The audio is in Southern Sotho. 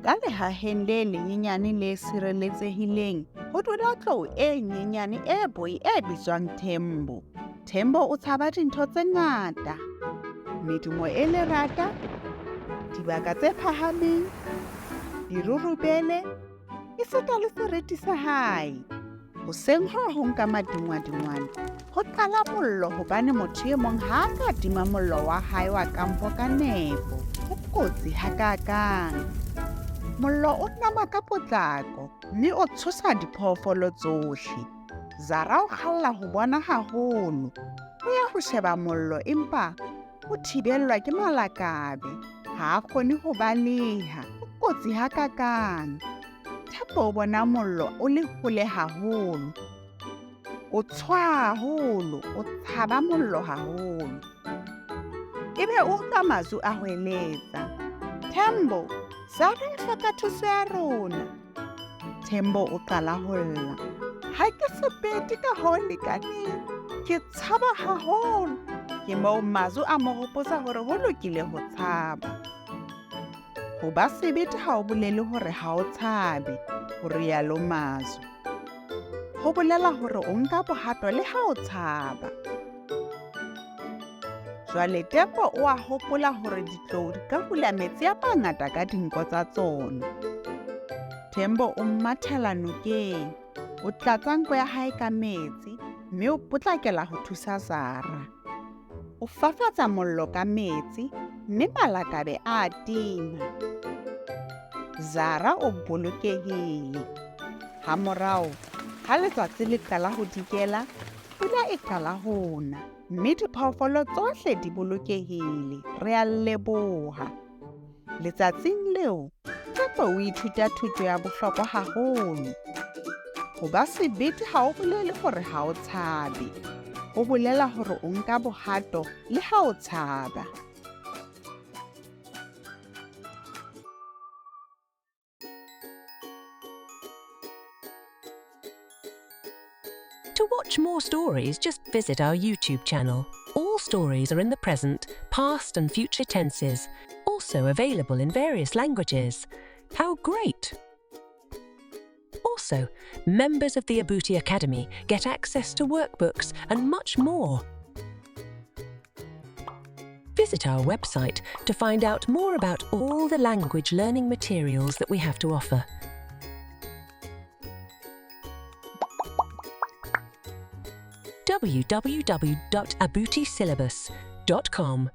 Ka lehaheng le lenyenyane le sireletsehileng ho dula tlou e nyenyane e boi e bitswang Thembo. Thembo o tshaba dintho tse ngata. Medumo e lerata, dibaka tse phahameng, dirurubele, esita le seriti sa hae. Hoseng ho hong ka madingwadingwane, ho qala mollo hobane motho e mong ha a ka tima mollo wa hae wa kampo ka nepo. Ho kotsi hakaakang! Mollo o nama ka potlako mme o tshosa diphoofolo tsohle. Zara o kgalla ho bona haholo. O ya ho sheba mollo empa o thibellwa ke malakabe. Ha a kgone ho baleha. Ho kotsi hakakang! Tshepo o bona mollo o le hole haholo. O tshoha haholo, o tshaba mollo haholo. Ebe o utlwa Mazu a hweletsa, Thembo, Zara o hloka thuso ya rona. Thembo o qala ho lla. Ha ke sebete ka ho lekaneng. Ke tshaba haholo. Ke moo Mazu a mo hopotsa hore ho lokile ho tshaba. Ho ba sebete ha o bolele hore ha o tshabe, ho rialo Mazu. Ho bolela hore o nka bohato le ha o tshaba. Jwale Tembo o a hopola hore ditlou di ka hula metsi a mangata ka dinko tsa tsona. Tembo o mathela nokeng, o tlatsa nko ya hae ka metsi mme o potlakela ho thusa Zara. O fafatsa mollo ka metsi mme malakabe a tima. Zara o bolokehile. Hamorao, ha letsatsi le qala ho dikela, pula e qala ho na mme diphoofolo tsohle di bolokehile. Re a leboha. Letsatsing leo, Tshepo o ithuta thuto ya bohlokwa haholo. Ho ba sebete ha o bolele hore ha o tshabe. Ho bolela hore o nka bohato le ha o tshaba. To watch more stories, just visit our YouTube channel. All stories are in the present, past, and future tenses, also available in various languages. How great! Also, members of the Abuti Academy get access to workbooks and much more. Visit our website to find out more about all the language learning materials that we have to offer. www.abutisyllabus.com.